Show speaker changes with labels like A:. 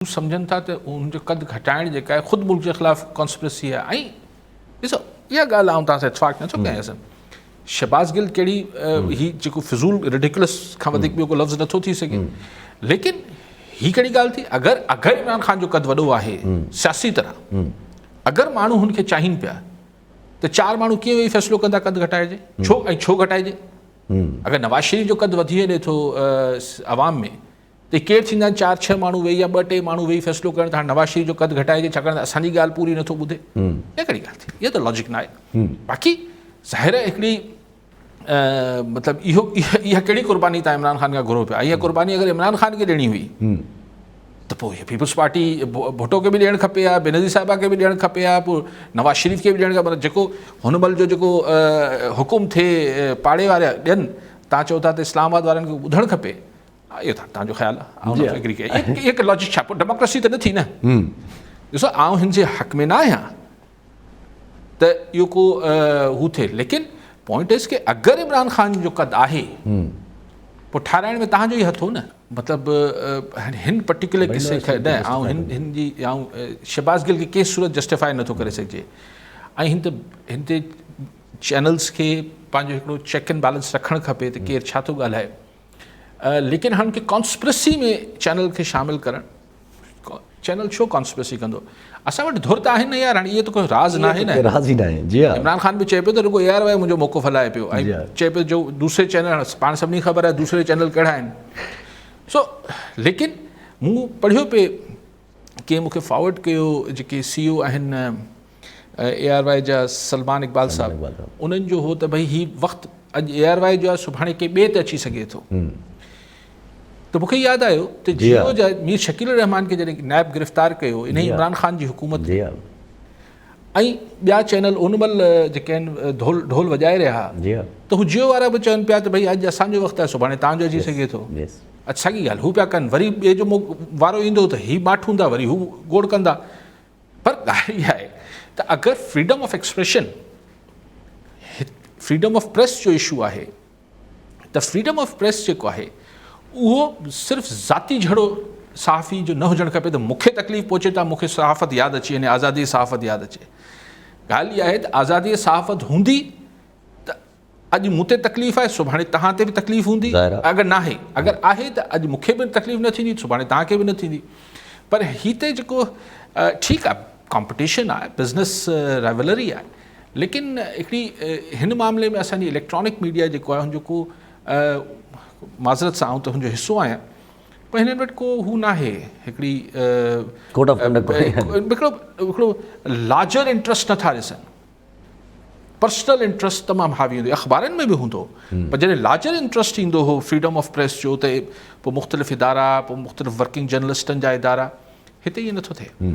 A: هو سمجهن ٿا ته ان جو قد گهٽائڻ جيڪا آهي خود ملڪ جي خلاف ڪانسپرسي آهي ۽ ڏسو اها ڳالهه آئون توهان سان اتفاق نٿو ڪيان اصل شهباز گل ڪهڙي هي جيڪو فضول رڊيڪولس کان وڌيڪ ٻيو ڪو لفظ نٿو ٿي سگهي ليڪن هي ڪهڙي ڳالهه ٿي اگر اگر عمران خان جو قد وڏو آهي سياسي طرح اگر ماڻهو هن کي چاهين پيا ته چار ماڻهو ڪيئن ويهي فيصلو ڪندا قد گهٽائجي ڇو ۽ ڇو گهٽائجي اگر نواز شريف جو قد وڌي وڃي ٿو عوام ۾ ته ڪير ٿيندا آهن چار ڇهه ماڻهو ويهي يا ٻه ٽي ماڻهو ويهي فيصلو ڪرڻ ته هاڻي نواز شريف جو قد گهٽائجي ڇاڪاڻ ته اسان جي ڳالهه پوري نٿو ٻڌي اها ڪهڙي ڳالهه ٿي اها ته لاجڪ ناهي باقي ظاهر آهي هڪڙي مطلب اهو اها ڪهڙي قرباني تان عمران خان کان گهرو پيا اها قرباني اگر عمران خان کي ڏيڻي هئي ته پوء پيپلز پارٽي ڀٽو کي به ڏيڻ کپي ها بينظير صاحبه کي به ڏيڻ کپي ها پوء نواز شريف کي به ڏيڻ کپي جيڪو هن مهل جو جيڪو حڪم ٿئي پاڙي وارا ڏين تان چئو ٿا ته اسلام آباد وارن کي ٻڌڻ کپي اهو ته توهان جو خيال آهي آئون نٿو ايگري ڪيان اهي هڪ لاجڪ ڇا پوء ڊيموڪريسي ته نه ٿي نه ڏسو آئون هن جي حق ۾ نه آهيان ته اهو ڪو هو ٿئي ليڪن پوائنٽ از ڪي اگر عمران خان جو قد آهي پوء ٺاراهڻ ۾ تهان جو ئي هٿ هو نه مطلب هن پرٽيڪولر قصي کي نه آئون هن هن جي آئون شهباز گل کي ڪنهن صورت جسٽيفائي نٿو ڪري سگهجي ۽ هن ته هن تي چينلز کي پنهنجو هڪڙو چيڪ اينڊ بيلنس رکڻ کپي ته ڪير ڇا ٿو ڳالهائي ليڪن هاڻ کي ڪانسپرسي ۾ چينل کي شامل ڪرڻ چينل ڇو ڪانسپرسي ڪندو اسان وٽ ڌر ته آهن نه يار هاڻي اهو ته ڪو راز ناهي نه
B: راز ئي ناهي جي ها
A: عمران خان به چئي پيو ته رڳو اي آر وائي منهنجو موقف هلائي پيو ۽ چئي پيو جو دوسري چينل پاڻ سڀني خبر آهي دوسري چينل ڪهڙا آهن سو ليڪن مون پڙهيو پئي ڪنهن مون کي فارورڊ ڪيو جيڪي سي او آهن اي آر وائي جا سلمان اقبال صاحب انهن جو هو ته ڀئي هي وقت اڄ اي آر وائي جو آهي سڀاڻي ڪنهن ٻئي تي اچي سگهي ٿو ته مون کي ياد آيو ته جيو جا مير شڪيل الرحمان کي جڏهن نائب گرفتار ڪيو انهي عمران خان جي حڪومت ۽ ٻيا چينل ان مهل جيڪي آهن ڍول ڍول وڄائي رهيا ها ته هو جيو وارا به چون پيا ته ڀئي اڄ اسان جو وقت آهي سڀاڻي تان جو اچي سگهي ٿو اچ ساڳي ڳالهه هو پيا ڪن وري ٻئي جو وارو ايندو ته هي ماٺ هوندا وري هو گوڙ ڪندا پر ڳالهه اها آهي ته اگر freedom of expression freedom of press جو اشو آهي ته فريڊم آف پريس جيڪو آهي اهو صرف ذاتي جھڙو صحافي جو نه هجڻ کپي ته مونکي تڪليف پهچي ته مونکي صحافت ياد اچي وڃي آزادي صحافت ياد اچي ڳالهه اها آهي ته آزادي صحافت هوندي ته اڄ مون تي تڪليف آهي سڀاڻي تهان تي به تڪليف هوندي اگر ناهي اگر آهي ته اڄ مونکي به تڪليف نه ٿيندي سڀاڻي تهان کي به نه ٿيندي پر هي ته جيڪو ٺيڪ آهي ڪامپٽيشن آهي بزنس رائولري آهي ليڪن هڪڙي هن معاملي ۾ اسان جي اليڪٽرانڪ ميڊيا جيڪو آهي ان جو ڪو معذرت سان آئون ته هن جو حصو آهيان پر هنن وٽ ڪو هو ناهي هڪڙي
B: ڪوڊ آف ڪنڊڪٽ
A: هڪڙو هڪڙو لارجر انٽرسٽ نٿا ڏسن پرسنل انٽرسٽ تمام حاوي هوندو اخبارن ۾ به هوندو پر جڏهن لارجر انٽرسٽ ايندو هو فريڊم آف پريس جو ته پوء مختلف ادارا پوء مختلف ورڪنگ جرنلسٽن جا ادارا هتي ائين نٿو ٿئي.